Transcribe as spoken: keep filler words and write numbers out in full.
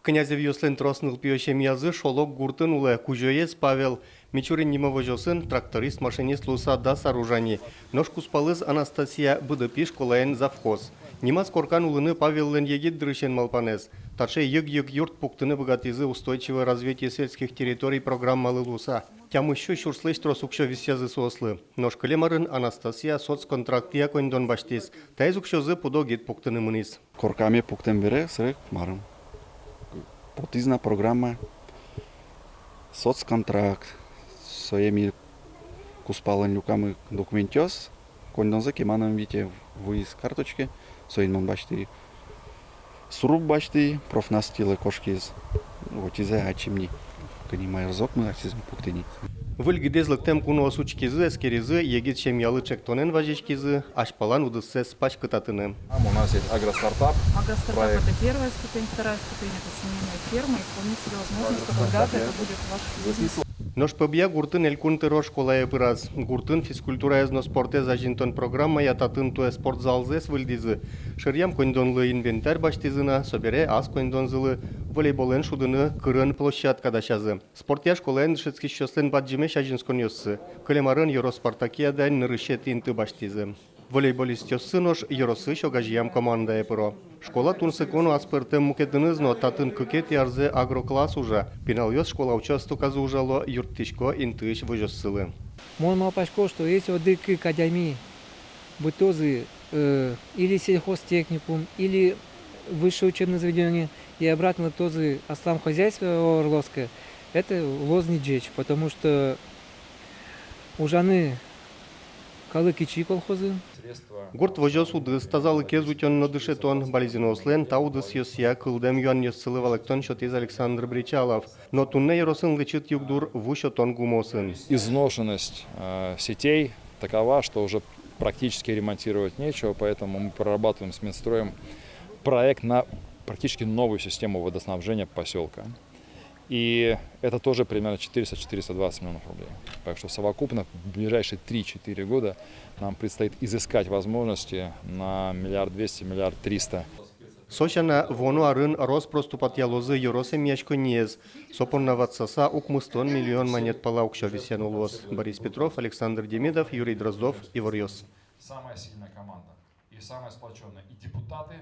Князевъёслэн трос нылпиё семьязы Шолок гуртын улэ. Кузёез Павел Мичурин нимо возёсын тракторист-машинист луыса дас ар ужа ни. Нош кузпалыз Анастасия Быдыпи школаын завхоз. Нимаз коркан улыны Павеллэн егит дырысен малпанэз. Таӵе йыг-йыг юрт пуктыны быгатӥзы «Устойчивое развитие сельских территорий» программалы луыса. Тямыс сю сюрслэсь трос уксё висъязы соослы. Нош кылем арын Анастасия соцконтрактъя коньдон басьтӥз. Таиз уксёзы пудо гид пуктыны мынӥз. Коркаме пуктэм бере, сыре, марым, потӥз на программа, соцконтракт. Сое ми кузпалын люкамы документъёс, коньдонзэ кема но ӧм вите, вуиз карточке, соин мон басьтӥ. Сруб басьтӥ, профнастилы кошкиз. Отӥзэ ачим ни. Кӧня майорзок мы ачиз ми пуктӥ ни. Выль гидэз лыктэм куноос учкизы, эскеризы, егит семьялы ӵектонэн вазиськизы азьпалан удыссэс паськытатыны. Там у нас есть агростартап. Агростартап — проект. Это первая ступень, вторая ступень — это семейная ферма, и вполне себе возможно, что когда-то это будет ваш бизнес. Нош Пӧбъя гуртын элькун тӧро школае пыраз. Гуртын физкультураез но спортэз азинтон программая татын туэ спортзалзэс выльдӥзы. Шыръям коньдонлы инвентарь басьтӥзы на, собере ас коньдонзылы волейболэн шудыны кырын площадка дасязы. Спортъя школаын дышетскисьёслэн бадӟымесь азинсконъёссы. Кылем арын ёрос спартакиадаын нырысетӥ инты басьтӥзы. Волейболистъёссы нош ёросысь огазеям командае пыро. Школа тунсыко но аспӧртэм мукетыныз но. Татын кыкетӥ арзэ агрокласс ужа. Пиналъёс школа участоказы ужало, юрттӥсько интыысь возёссылы. Мон малпасько, что если одӥг-кык адями бытозы, э, или сельхозтехникум, или высшее учебное заведение, и обратно лыктозы аслам хозяйствое Орловское, это луоз ни ӟеч, потому что ужаны калык ичи колхозын. Гурт возёс удыс, тазалыкез утён но дышетон, Балезиноослэн та удысъёсъя кылдэм юанъёссылы валэктон сётӥз Александр Бречалов. Но туннэ ёросын лэчыт югдур ву сётон гумыосын. Изношенность, э, сетей такова, что уже практически ремонтировать нечего, поэтому мы прорабатываем с Минстроем проект на практически новую систему водоснабжения посёлка. И это тоже примерно четыреста-четыреста двадцать миллионов рублей. Так что совокупно в ближайшие три-четыре года нам предстоит изыскать возможности на миллиард двести, миллиард триста. Со сяна, вуоно арын рос-прос тупатъялозы ёрос эмъяськонниез. Со понна ватсаса укмыстон миллион манет пала уксё висъяно луоз. Борис Петров, Александр Демидов, Юрий Дроздов, «Иворъёс». Самая сильная команда и самая сплочённая. И депутаты